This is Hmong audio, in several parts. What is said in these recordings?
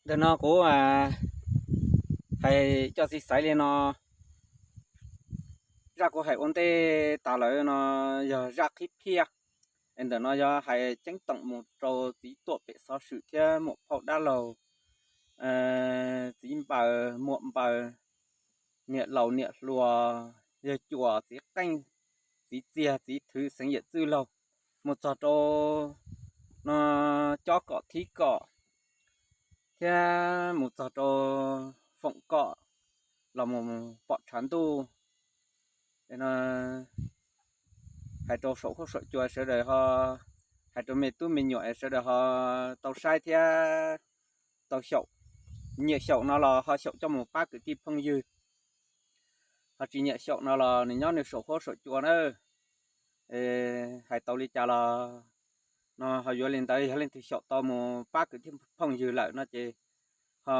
Ntawm no kuv hais coj txiv xaiv li no, zaj kuv hais ua ntej tas lawm no yog zaj qhib phiaj. Ntawm no yog hais ceeb toom mus rau txiv tuaj pem xov swm thiab muam phauj dab laug, txiv npaws muam npaws, niam laus niam hluas, yawg cuas txiv qeej, txiv txiag txiv thwv xeev yawm txwj laug, mus txog rau no cob kom thib kom thiab mus txog rau foom kom los mus pom tshav ntuj. Hais rau saum huab saum cua sawv daws ho, hais rau me tub me nyuam sawv daws ho tau saib thiab tau xyaum. Nyiam xyaum no los ho xyaum coj mus pab kwv tij phooj ywg, ho tsis nyiam xyaum no los nws nyob nws saum huab saum cua na. Hais tau li cas los no ho yuav li ntawd, yog leej twg xyaum tau mus pab kwv tij phooj ywg lawm no ces ho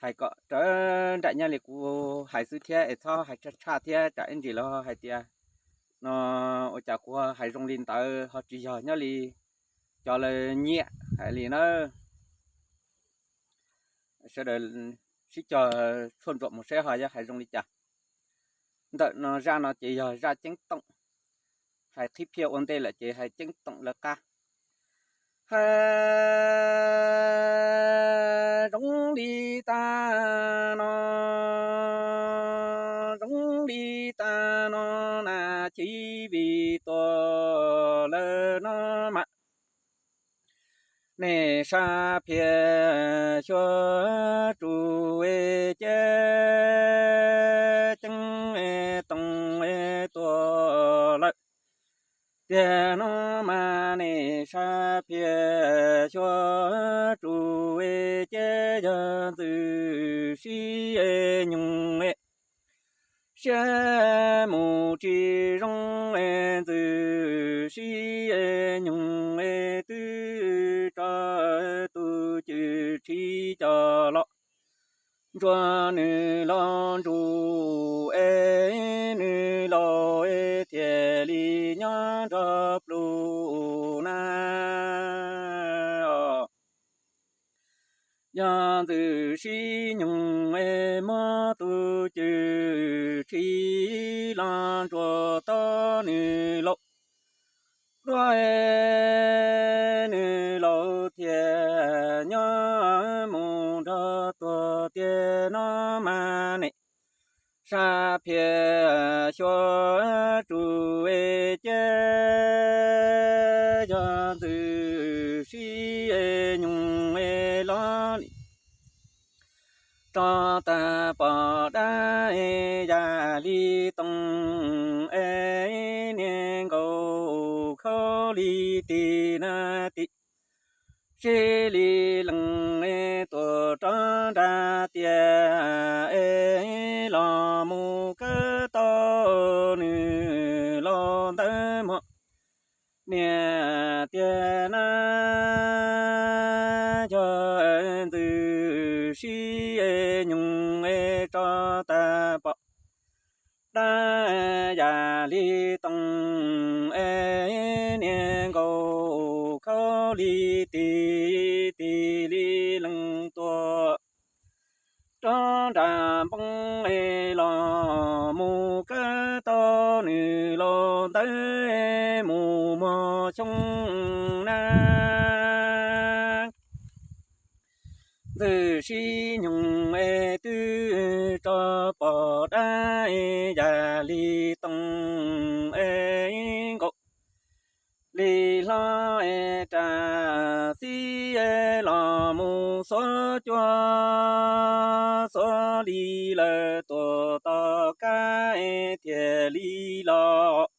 hais kom raws nraim nyob li kuv hais xwb thiab es txhob hais tshaj tshaj thiab tsam ib ntsis lawv hais tias no ua cas kuv hais zoo li ntawd ho tsis yog nyob li cov lawv nyiam hais li na. Sawv daws sib cog tshuaj ntsuam mus seb ho yuav hais zoo li cas. Ntawm no zaj no ces yog zaj ceeb toom, hais qhib phiaj ua ntej lawm ces hais ceeb toom lawv qab. Ha, zoo li tag no, zoo li tag no na, cia li vim tuaj lawm no mas nej sab phiaj xyuas tsuj ceeb ceeb toom tuaj lawm. Tiag no mas nej sab phiaj xyuas tsuj ceeb yog ntxwg sib nyoog siab mus tsis zoo, ntxwg sib nyoog twb tso tus cwj tshib coj los ntsuas nws los ntsuj es nws laus thiaj li nyob nrog pluj na. Yog ntxwg sib nyoog es muab tus cwj tshib los ntsuas tau nws laus dua es nws laus thiaj nyob mus nrog tuag. Tiag no mas nej sab phiaj xyuas tsuj ceeb yog ntxwg sib nyoog los li tso tag pom dab yam li toog es niag nkaus khaub li tis na tim sib li lees tuaj rov nra tias es los mus kawb tau nws laus ntawd mog. Niam tiag na, yog ntxwg sib nyoog es tso tag pom dab yam li toog es niag nkaus khaub li tis tis li lees tuaj rov nra npoo es los mus kawb tau nws laus ntawd mus muag xyoo na. Ntxwg sib nyoog es twb tso pom dab yam li toog es nkaus li hlob es ras xib es los mus xuav cua xuav li lawm tuaj tom kab es thiaj li los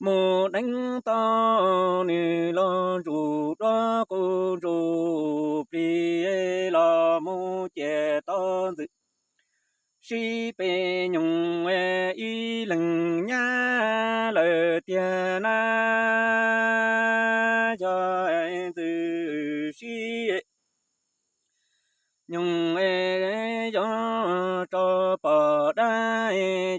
mus deev tau nws laus ntsuj duab kuj ntsuj plig los mus ciaj tau ntxwg sib peb nyoog ib leeg nyab lawm tiag na. Yog ntxwg sib nyoog es yog tso pom dab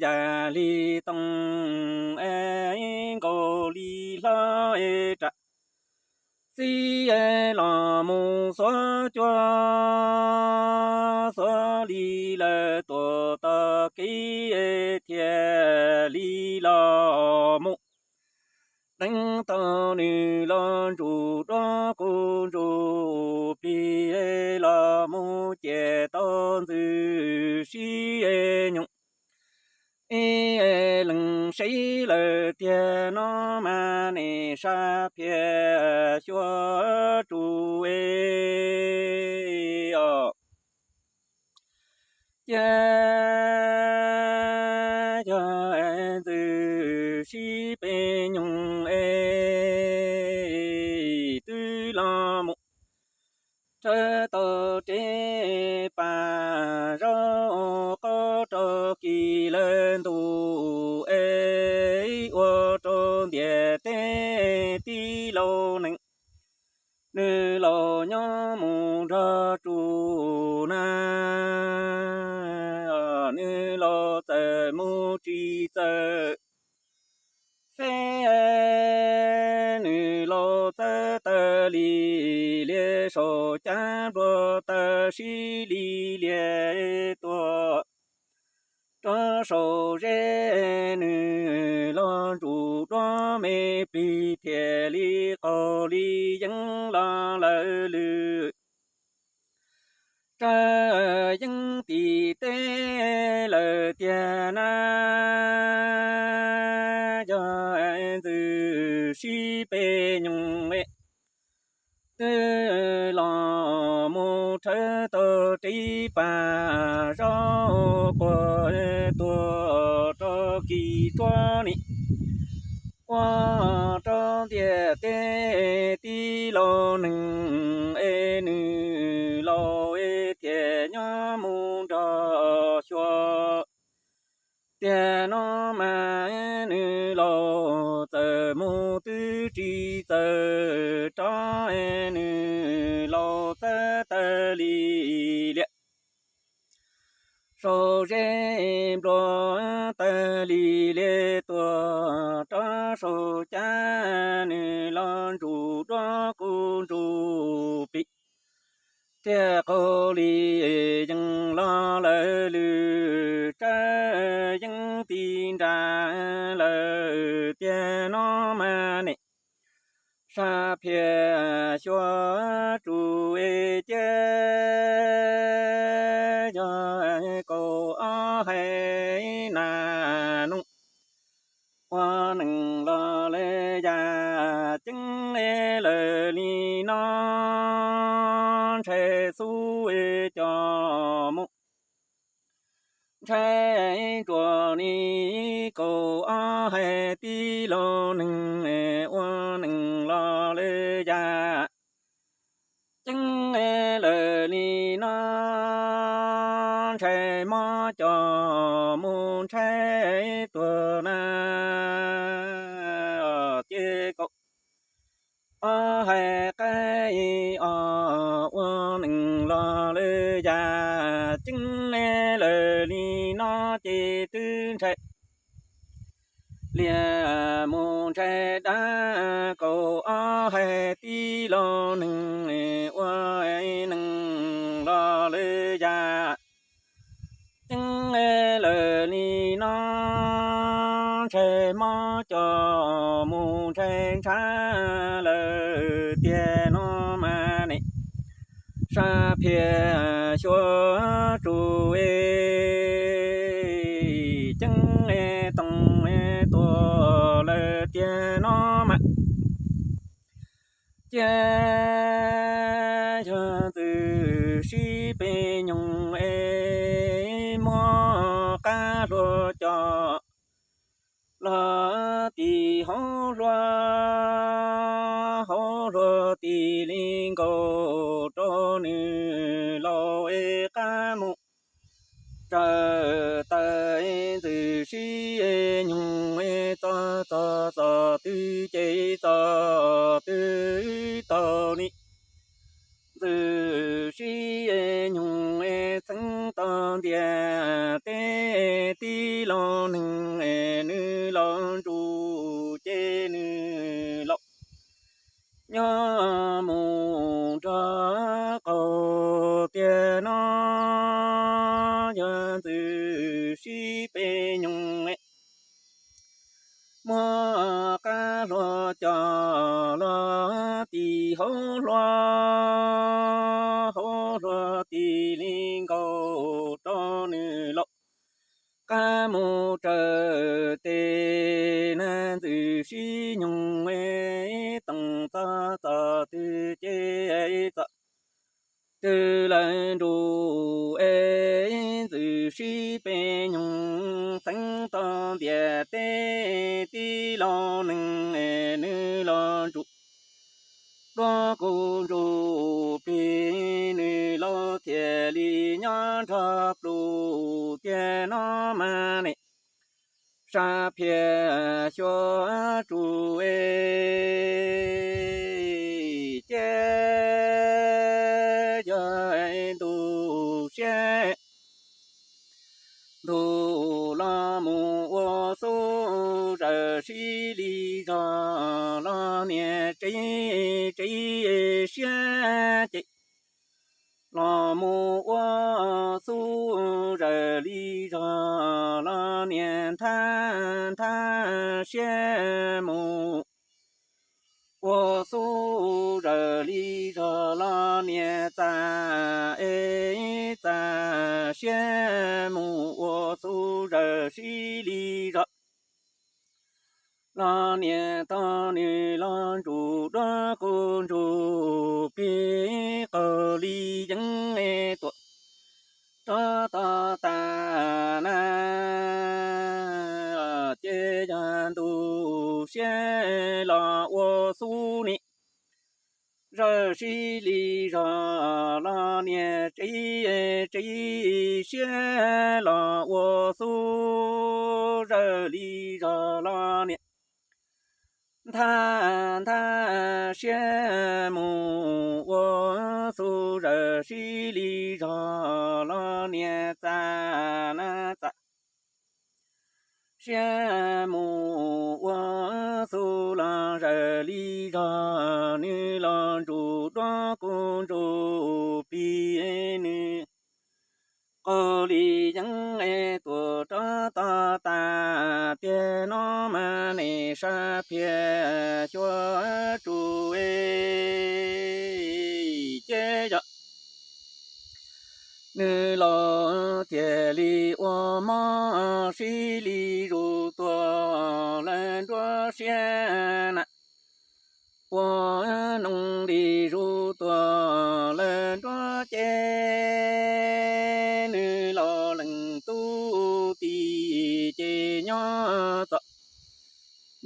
yam li toog es nkaus li hlob es ras txiv los mus xuav cuab xuav li lawm tuam tog kev thiaj li los mus deev tau nws los ntsuj duab kuj ntsuj plig los mus ciaj tau ntxwg sib nyoog. Ib leeg seb lawm tiag no mas nej sab phiaj xyuas tsuj es os. Cia yog ntxwg sib peb nyoog es twb los mus rhawv tau reb pas zaub qaub rau kis lawm ntuj es ua rau ntiaj teb tij laug neeg nws laus nyob mus nrog tsuj na, nws laus txawm mus tsis txawj feb, nws laus txawj tawg li lias saum caj npluag tawg sib li lias tuaj rau saum zeb, nws los ntsuj duab me plig thiaj li qaug li yeeb los lawv lwm tsawg yeeb tim teb lawm tiag na. Yog ntxwg sib peb nyoog twb los mus rhawv tau reb pas zaub quag tuaj rau kis tsuab ni, ua rau ntiaj teb tij laug neeg es nws laus es thiaj nyob mus nrog xyuas. Tiam no mas nws laus txawm mus twb tsis txawj rov, nws laus txawj tawg li lias saum zeb npluag tawg li lias tuaj rau saum caj, nws los ntsuj duab kuj ntsuj plig thiaj qaug li yeeb los lawv lwm tsawg yeeb ti nra lawm tiag no mas ne. Sab phiaj xyuas tsuj es cia yog kaum ob hais nas noog ua neeg los lawv yaj ceeb lawm li no ntshai xub coj mus ntshai ntsuag li kaum ob hais tij laug neeg ua neeg los lawv yaj ceeb lawm li no ntshai mob coj mus ntshai tuag na. Ces kaum ob hais qaib os ua neeg los lawv yaj ceeb lawm li no ces twb ntshai lias mus ntshai dab kaum ob hais tij laug neeg ua neeg los lawv yaj ceeb lawm li no ntshai mob coj mus ntshai ntshav lawm tiag no mas ne. Sab phiaj xyuas tsuj es ceeb toog tuag lawm tiag no mas cia yog ntxwg sib peb nyoog es muab qab hlua coj los tim hauv hlua, hauv hlua tim li nkaus rau nws laus es qab mus tsaws taw ntxwg sib nyoog txog txog txog twg ces txog twg tau li. Ntxwg sib nyoog txheeb tau ntiaj teb tij laug neeg nws laus ntsuj ces nws laus nyob los tim hauv hlua, hauv hlua tim li nkaus rau nws los. Qab mus raws tes na ntxwm sib nyoog, toom txog txom twg ces txom twg lawm nruj es ntxwm sib peb nyoog, txeev tau ntiam teb tib los neeg nws los ntsuj duab kuj ntsuj plig, nws los thiaj li nyob nrog pluj tiag no mas ne. Sab phiaj xyuas tsuj es ces yog ntuj siab, ntuj los mus ua xub zawm sib li zog los niam tsev, tsev siab ces los mus ua xub zawm li zog los niam nthab, nthab siab mus ua xub zawm li zog los niam txaj es txaj siab mus ua xub zawm sib li zog los niam tau nws los ntsuj duab kuj ntsuj plig, qaug li yeeb tuam rov tog tas na ces yog ntuj siab los ua xub ni zawm sib li zog los niam tsev, tsev siab los ua xub zawm li zog los niam nthab, nthab siab mus ua xub zawm sib li zog los niam txaj na txaj siab mus ua xub los zawm li zog, nws los ntsuj duab kuj ntsuj plig, nws qaug li yeeb tuam rov tog tas tiag no mas ne sab phiaj xyuas tsuj es ces yog nws los thiaj li ua mob sib li zus tuag lawm nruab siab na. Ua noog li zus tuag lawm nruab ces nws los leej tub tim ces nyob txom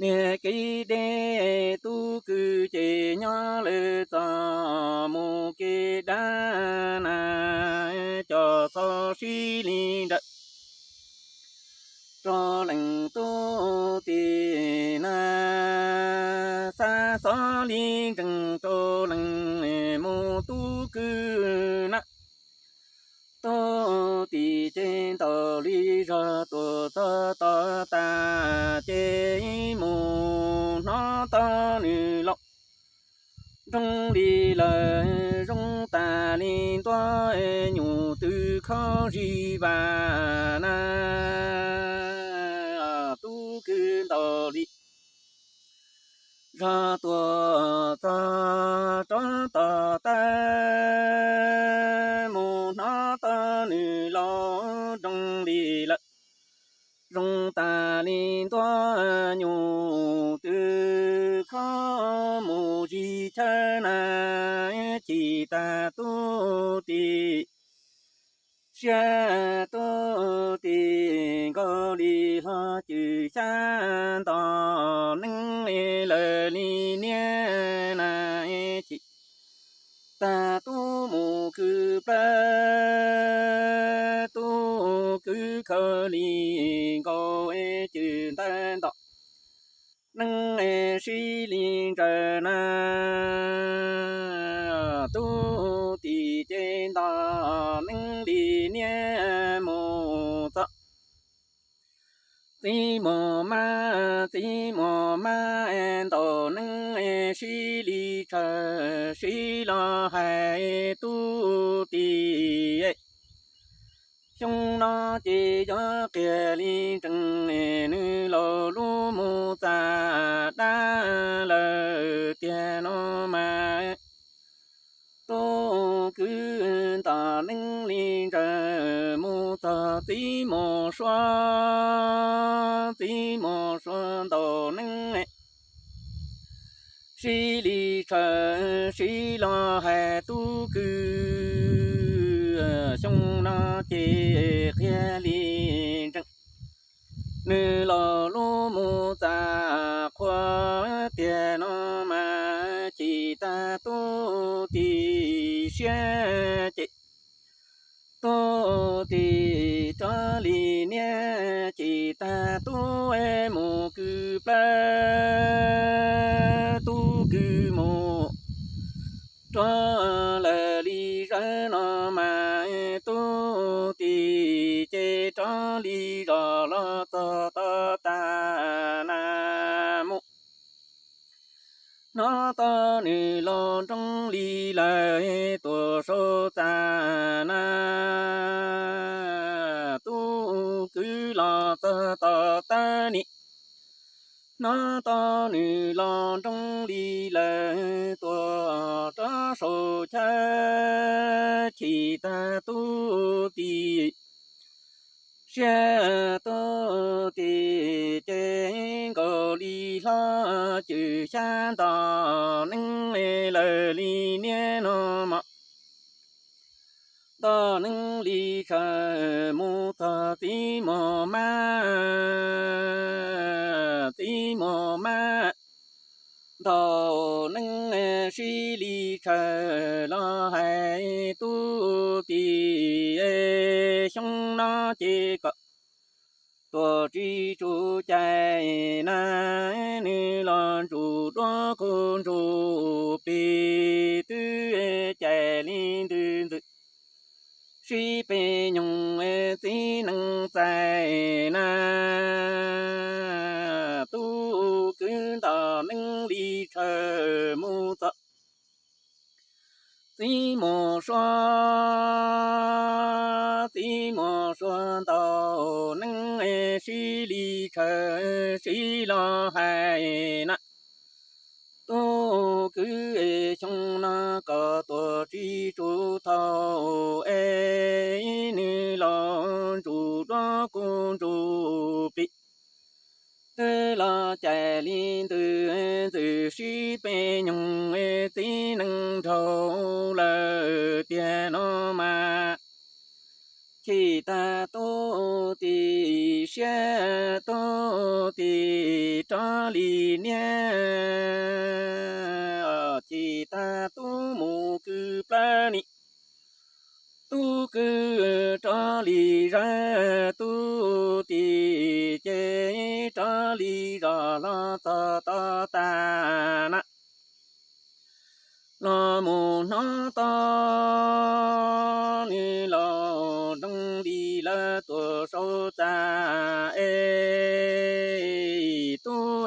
niag kev deb, tub kwv ces nyob lawm txoj mus kev dab na, cov xov sib li nrawm rau leej tub tim na, xav xov li ntseeg rau leej mus tub kwv na. Tub tim ces ntaus li zog tuam txog tog tas ces mus hnov tau nws laus nroo li lawm, zoo tas li ntuj nyuj twb khob zis vas na. Tub kwv ntaus li zog tuam txog rov tog tas mus hnov tau nws laus nroo li lawm, zoo tas li ntuj nyuj twb khob mus zis chaw na. Chim tas tub tim siab, tub tim nkaus li hlo cwm xyab nto neeb lawm li niag na. Chim tas tub mus khwv plawg, tub kwv khawb li nkaus cwm ntawd nto neeb sib li ntsaws na. Tub tim ces nto neeb li niag mus txog txiv muas mab, txiv muas mab ntaus neeb sib li tshawm sib los hais tub tim. Xyoo no ces yog qias li ntsees, nws los lub mus txav dab lawm tiag no mas. Tub kwv ntaus neeb li ntsaws mus txog txiv mos suav, txiv mos suav ntaus neeb sib li tshaws sib los hais tub kwv, xyoo no ces qias li ntsees. Nws los lub mus txav qhua tiag no mas chim tag tub tim siab ces tub tim rov li niab, chim tag tub mus kwv plawg, tub kwv mus rov lawm li zawv no mas tub tim ces rov li zos los txog tod tas na mus. Hnov tau nws los nroo li lawm tuaj saum txaj na, tub kwv los txog tod tas ni. Hnov tau nws los nroo li lawm tuaj rov saum chaw, chim tag tub tim siab, tub tim ces nkaus li hlob cwm xyab ntaus neeb lawm li niab no mas. Ntaus neeb li tshaws mus txog txiv mos mab, txiv mos mab ntaus neeb sib li tshaws los hais tub tim, xyoo no ces kom tuaj tsis tsum cai na, nws los ntsuj duab qus ntsuj plig twb cais li ntws ntxwm sib peb nyoog txiv neeb txais na. Tub kwv ntaus neeb li tshaws mus txog txiv mos suav, txiv mos suav ntaus neeb sib li tshaws sib los hais na. Tub kwv, xyoo no kom tuaj tsis tsum thaum es nws los ntsuj duab qus ntsuj plig twb los cais li ntws ntxwm sib peb nyoog txiv neeb nraug lawm tiag no mas. Chim tag tub tim siab, tub tim rov li niab, chim tag tub mus kwv plawg ni. Tub kwv rov li zawv, tub tim ces rov li zos los txog tod tas na. Los mus hnov tau nws los nroo li lawm tuaj saum txaj es tub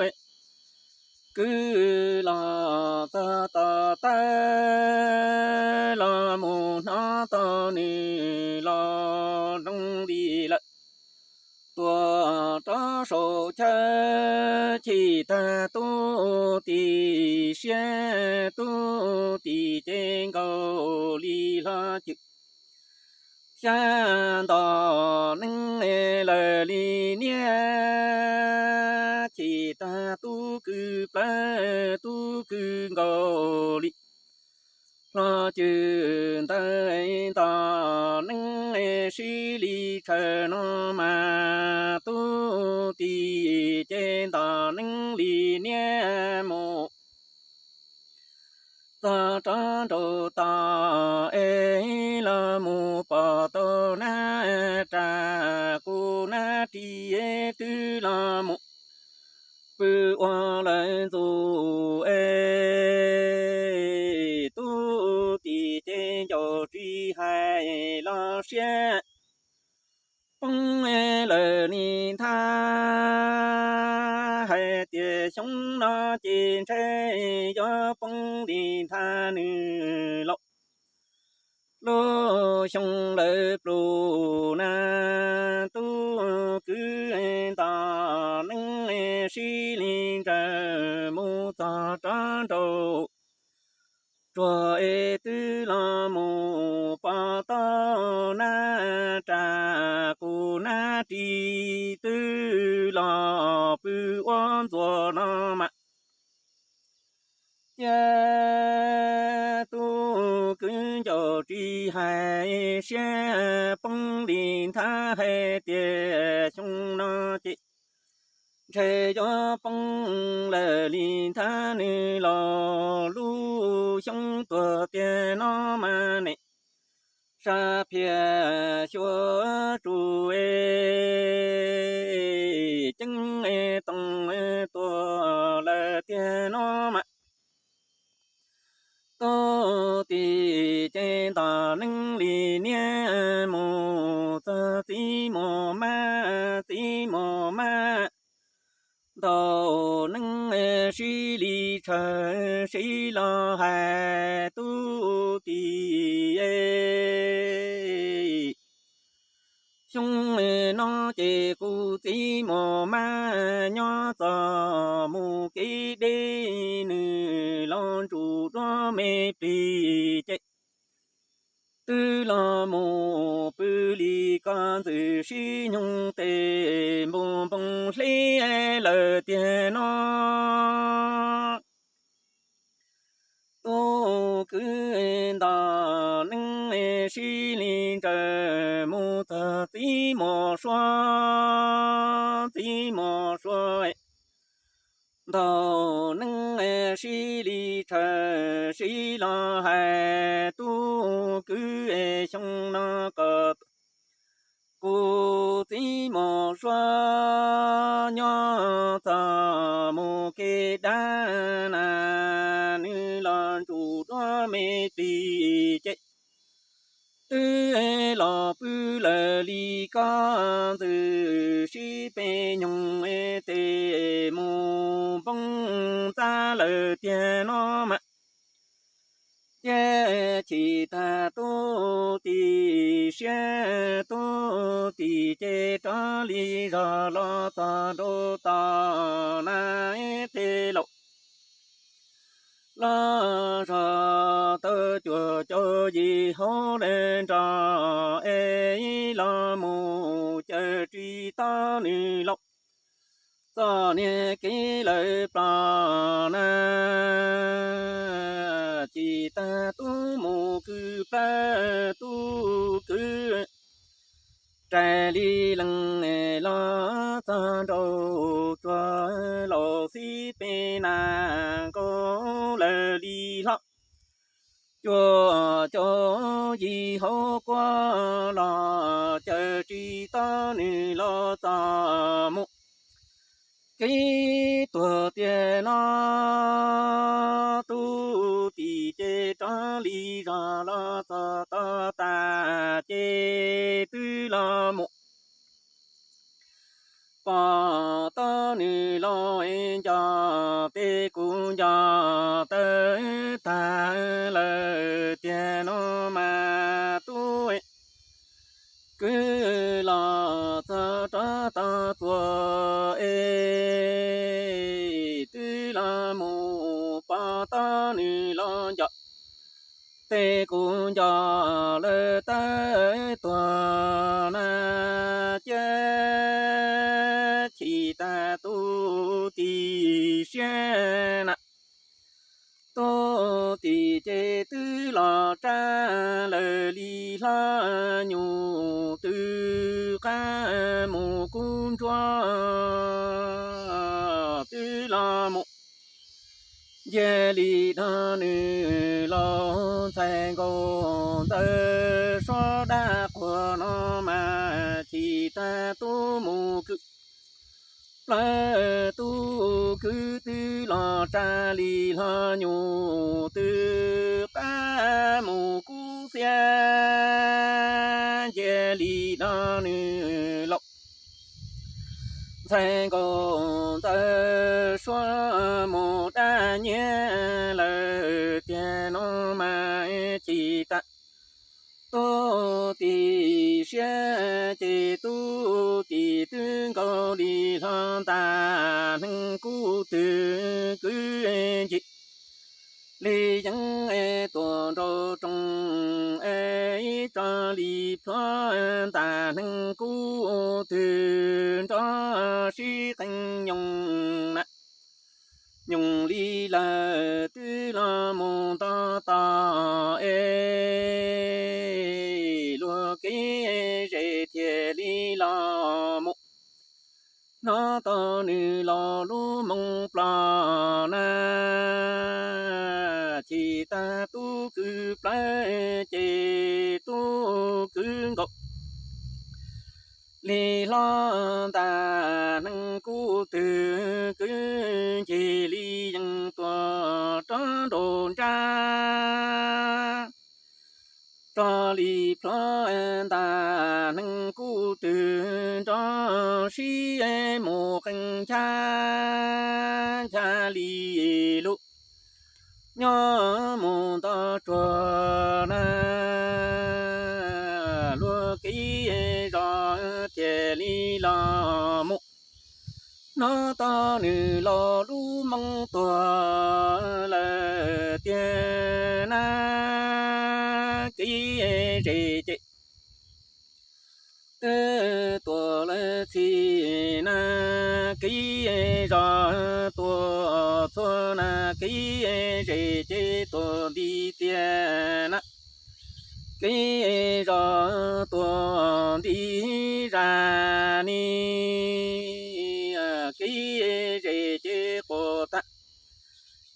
kwv los txog tod tawb, los mus hnov tau nws los nroo li lawm tuaj rov saum chaw. Chim tag tub tim siab, tub tim ces nkaus li hlob cwm xyab ntaus neeb lawm li niab. Chim tag tub kwv plawg, tub kwv nkaus li hlob cwm ntawd ntaus neeb sib li tshaws no mas tub tim ces ntaus neeb li niab mus txog rov nraum tod es los mus pom tau nab ras qus nab ris twb los mus pw ua lawv ntxuj es tub tim ces ncaus tsis hais los siab poob lawm li ntag. Hais tias xyoo no ces ntshe yuav poob li ntag nws laus. Lub xyoo lawv pluj na nraud, tsuag es twb los mus pov tau nab ras qus nab ris twb los pw ua ntxuag no mas. Cia tub kwv ncaus tsis hais siab poob li nthav hais tias xyoo no ces ntshe yuav poob lawm li nthav nws los lub xyoob tuag tiag no mas ne. Sab phiaj xyuas tsuj es ceeb toom tuag lawm tiag no mas. Tub tim ces nto neeb li niag mus txog txiv mus mab, txiv mus mab, ntaus neeb sib li tshaw sib los hais tub tim. Xyoo no ces kuv txiv mus mab nyob txog mus kev deb, nws los ntsum duab me plig ces twb los mus pw li ko ntxwm sib nyoog tes npu npoo hleb lawm tiag no. Tub kwv nto neeb sib li ntsaws mus txog txiv mus sua, txiv mus sua, ntaus neeb sib li tshaw sib los hais tub kwv xyoo no kom kuv txiv mus sua nyob txog mus kev dab na, nws los ntsum duab me plig ces twb los pw lawm li ko ntxwm sib peb nyoog tes mus npoo ntxab lawm tiag no mas. Ces chim tag tub tim siab tub tim ces rov li zog los txog nraum tom na tej laus. Los zog tau cuag caum yim hauv lawm nrog es los mus caw tsis tau nws laus txom niag kev lawm plos na. Chim tag tub mus kwv plawg tub kwv rais li lees los txog nraum tsuag laus xib peb nas nkaus lawm li hlob. Cuag caum yim hauv quaj los caw tsis tau nws los txog mus kev tuag tiag no. Tub tim ces rov li zog los txog tod tas ces twb los mus pom tau nws los nco tes kuv nco tawv tag lawm tiag no mas tub kwv los txog rov tau txuas es twb los mus pom tau nws los nco tes kuv nco lawm tawv tuag na. Cia chim tag tub tim siab na, tub tim ces twb los tsa lawm li hlob nyuj twb qab mus kub ntsuab twb los mus. Cia li no nws laus ntxhais nkaus ntxawm suab dab quag no mas chim tag tub mus kwv plawg tub kwv twb los tsa li hlob nyuj twb qab mus kub xiab. Cia li no nws laus ntxhais nkaus ntxawm suab mus dab nyiag lawm tiag no mas chim tag tub tim siab ces tub tim twb nkaus li hlo ntas neeg kub twg kwv ncig Li yeeb tuaj nraug roog, tso li plhuav ntas neeg kub twg nrov sib qeej nyoos na. Nyoos li lawm twb los mus nto tos es luag kev zes thiaj li los mus. Hnov tau nws los lub moo plos na, chim tag tub kwv plawv ces tub kwv nkaus. Li hlob ntas neeg kub twg kwv ncig li yees tuaj rov nraum nrab. Tso li plhuav ntas neeg kub twg nrov sib mus qee ncha ncha li lub. Nyob mus nto tsuag na, luag kev zos thiaj li los mus. Hnov tau nws los lub moo tuag lawm tiag na, kev zes ces twb tuaj lawm txhij na, kev zos tuaj txhua na, kev zes ces tuaj nti tiag na. Kev zos tuaj nti zaj ni, kev zes ces quas tag.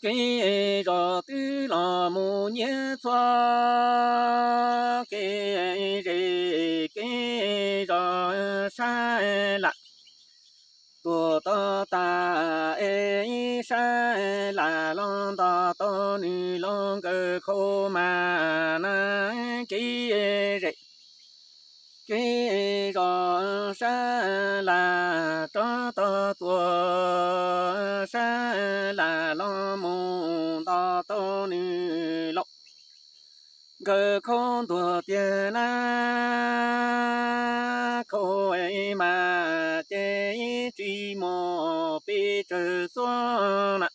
Kev zos twb los mus nyiam txhua, kev zes kev zos sab lam tuaj tau tas es sab lam los nto tau nws los nkawd khau mas na, kev zes kev zos sab lam rov tau txhua, sab lam los mus nto tau nws los. Nkawd khau ntuag tiag na, khau mas ces tsis muaj pes tsawg xuab na.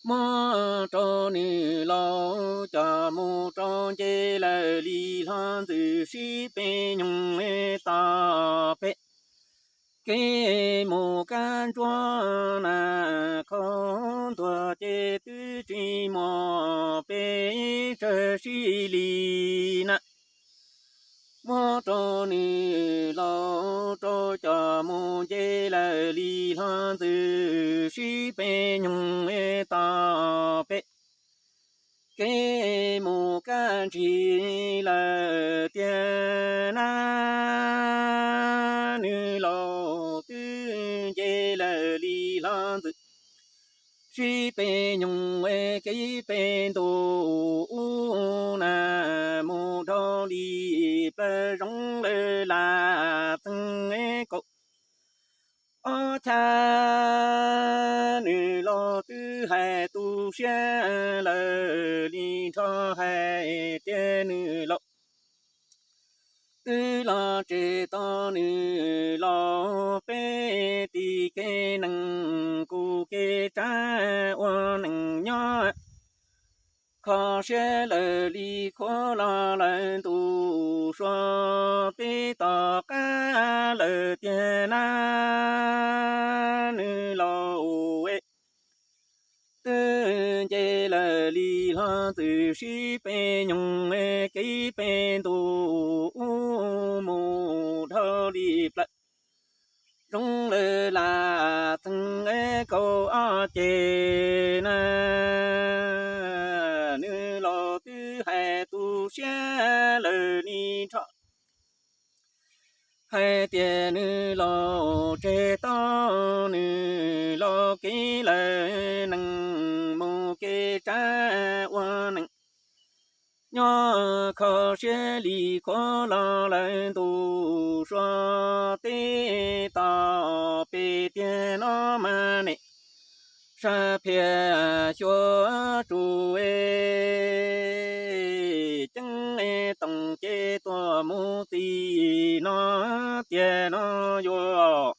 Muab rau nws laus coj mus rau nce lawm li hlob ntxwm sib peb nyoog tau peb. Kev mus kab ntsuab na, khau ntuag ces twb tsis muaj pes tsawg sib li na. Muab rau nws laus rau coj mus nce lawm li hlob ntxwm sib peb nyoog tau peb. Kev mus kab ntsig lawm tiag na, nws laus twb nce lawm li hlob ntxwm sib peb nyoog kev peb ntus ub na, mus dhau li plawv zoov lawm lam txeeg kaum ob chav. Nws laus twb hais tu siab lawm li nrho hais tias nws laus twb los tseg tau nws laus peb tim kev neeg kuv kev tsav ua neej nyob. Kho siab lawm li khuav los lawm ntu sua peb tom qab lawm tiag na, nws laus twb nce lawm li hlob ntxwm sib peb nyoog kev peb ntus ub mus dhau li plawv zoov lawm lam txeeg kaum ob ceg na. Nws laus twb hais tu siab lawm li nrho hais tias nws laus tseg tau nws laus kev lawm neeg mus kev tsav ua neej nyob. Kho siab li khuav los lawm ntu sua teb tom peb tiag no mas ne, sab phiaj xyuas tsuj ceeb toom ces tuaj mus txij no tiag no yuav